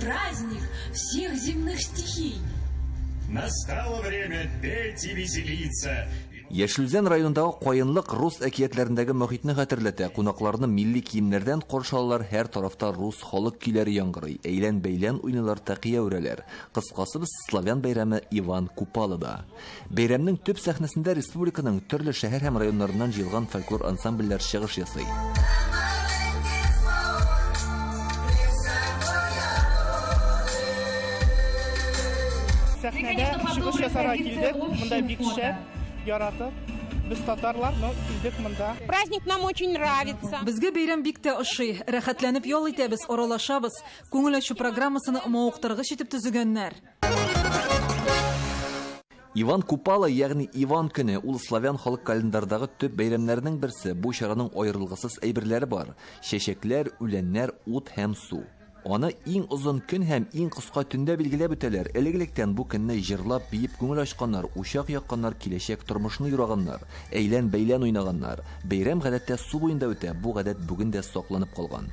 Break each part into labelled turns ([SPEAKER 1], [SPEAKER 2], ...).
[SPEAKER 1] Праздник всех земных стихий.
[SPEAKER 2] Настало время петь и веселиться.
[SPEAKER 3] Яшел Үзән районындагы Каенлык рус әкиятләрендәге мохитне хәтерләтә. Кунакларны милли киемнәрдән каршы алалар, һәр тарафта рус халык көйләре яңгырый. Әйлән-бәйлән уйныйлар, тәкыя үрәләр. Кыскасы, без славян бәйрәме Иван Купалада. Бәйрәмнең төп сәхнәсендә республиканың төрле шәһәр һәм районнарыннан җыелган фольклор ансамбльләр чыгыш ясый.
[SPEAKER 4] Сәхнәдә чыгыш ясарга килдек. Монда бик шәп, яратып. Без татарлар, но килдек монда.
[SPEAKER 5] Праздник нам очень нравится.
[SPEAKER 6] Безгә бәйрәм бик тә ошый. Рәхәтләнеп ял итәбез, аралашабыз. Күңел ачу программасын мавыктыргыч итеп төзегәннәр.
[SPEAKER 3] Иван Купала, ягъни Иван көне, ул славян халык календарьдагы төп бәйрәмнәрнең берсе. Бу чараның аерылгысыз әйберләре бар: чәчәкләр, үләннәр, ут һәм су. Аны иң озын көн һәм иң кыска төндә билгеләп үтәләр. Элек-электән бу көнне җырлап, биеп күңел ачканнар, учак якканнар, киләчәк тормышны юраганнар, әйлән-бәйлән уйнаганнар. Бәйрәм гадәттә су буенда үтә, бу гадәт бүген дә сакланып калган.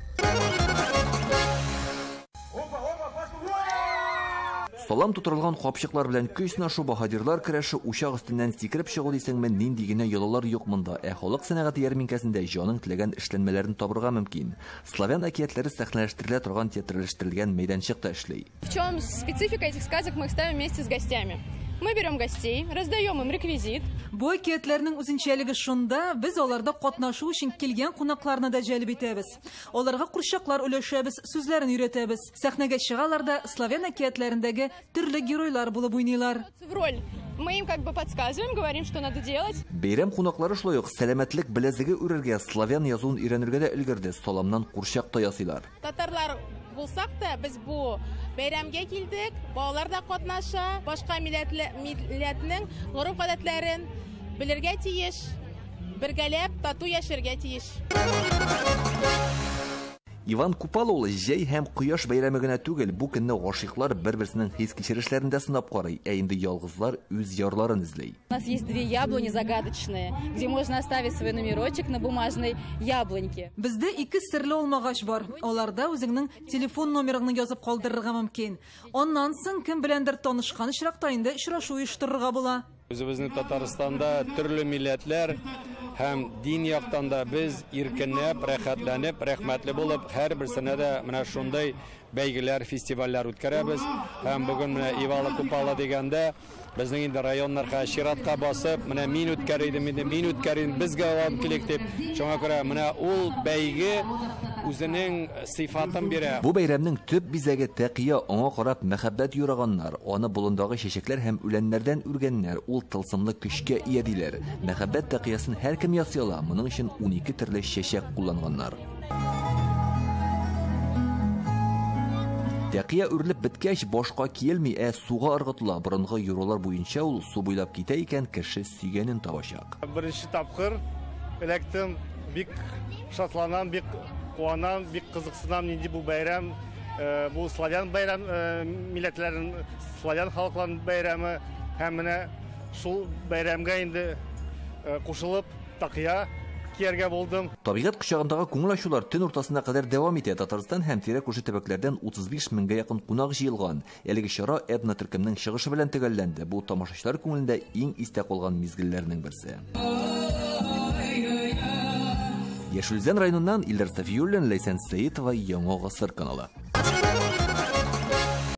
[SPEAKER 3] Салам тутырылган капчыклар белән көч сынашу, баһадирлар көрәше, учак өстеннән сикереп чыгу дисеңме, нинди генә йолалар юк монда. Ә халык сәнәгате ярминкәсендә җаның теләгән эшләнмәләрен табырга мөмкин. Славян әкиятләре сәхнәләштерелә торган театральләштерелгән мәйданчык та эшли.
[SPEAKER 7] В чем специфика этих сказок? Мы их ставим вместе с гостями. Мы берем гостей, раздаем им реквизит.
[SPEAKER 6] Бу әкиятләрнең үзенчәлеге шунда, без аларда катнашу өчен килгән кунакларны да җәлеп итәбез. Аларга курчаклар өләшәбез, сүзләрен өйрәтәбез. Сәхнәгә чыгалар да славян әкиятләрендәге төрле геройлар булып уйныйлар.
[SPEAKER 7] В роль. Мы им как бы подсказываем, говорим, что надо делать.
[SPEAKER 3] Бәйрәм кунаклары шулай ук сәламәтлек беләзеге үрергә, славян язуын өйрәнергә дә өлгерде. Саламнан курчак та ясыйлар.
[SPEAKER 5] Татарлар булсак та, без бу бәйрәмгә килдек, балалар да катнаша, башка милләтнең гореф-гадәтләрен белергә тиеш, бергәләп тату яшәргә тиеш.
[SPEAKER 3] Иван Купала ул җәй һәм кояш бәйрәме генә түгел, бу көнне гашыйклар бер-берсенең хис-кичерешләрен дә сынап карый, ә инде ялгызлар үз ярларын эзли.
[SPEAKER 7] У нас есть две яблони загадочные, где можно оставить свой номерочек на бумажной яблоньке.
[SPEAKER 6] Бездә ике серле алмагач бар. Аларда үзеңнең телефон номерыңны язып калдырырга мөмкин. Аннан соң кем беләндер танышкан очракта инде очрашу оештырырга була.
[SPEAKER 8] Үзебезнең Татарстанда төрле милләтләр һәм дин яктан да без иркенләп, рәхәтләнеп, рәхмәтле булып, һәрберсенә дә менә шундый бәйгеләр, фестивальләр үткәрәбез. Һәм бүген менә Иван Купала дигәндә безнең инде районнарга чиратка басып, менә мин үткәр идем, инде мин үткәр идем, безгә алып килик дип. Шуңа күрә менә ул бәйге үзенең сыйфатын бирә.
[SPEAKER 3] Бу бәйрәмнең төп бизәге тәкыя, аңа карап мәхәббәт юраганнар, аны болындагы чәчәкләр һәм үләннәрдән үргәннәр, ул тылсымлы көчкә ия диләр. Мәхәббәт тәкыясын һәркем ясый ала, моның өчен 12 төрле чәчәк кулланганнар. Тәкыя үрелеп беткәч, башка киелми, ә суга ыргытыла. Борынгы юралар буенча ул су буйлап китә икән, кеше сөйгәнен табачак.
[SPEAKER 4] Беренче тапкыр эләктем, бик шатланам, бик куанам, бик кызыксынам, нинди бу бәйрәм, бу славян бәйрәм, милләтләрнең, славян халыкларының бәйрәме. Һәм менә шул бәйрәмгә инде кушылып тәкыя кияргә булдым.
[SPEAKER 3] Табигать кочагындагы күңел ачулар төн уртасына кадәр дәвам итә. Татарстан һәм тирә-күрше төбәкләрдән 35 меңгә якын кунак җыелган. Әлеге чара этно төркемнең чыгышы белән төгәлләнде. Бу тамашачылар күңелендә иң истә калган мизгелләрнең берсе. Яшел Үзән районыннан Илдар Сафиуллин, Ләйсән Сәетова, Яңа Гасыр каналы.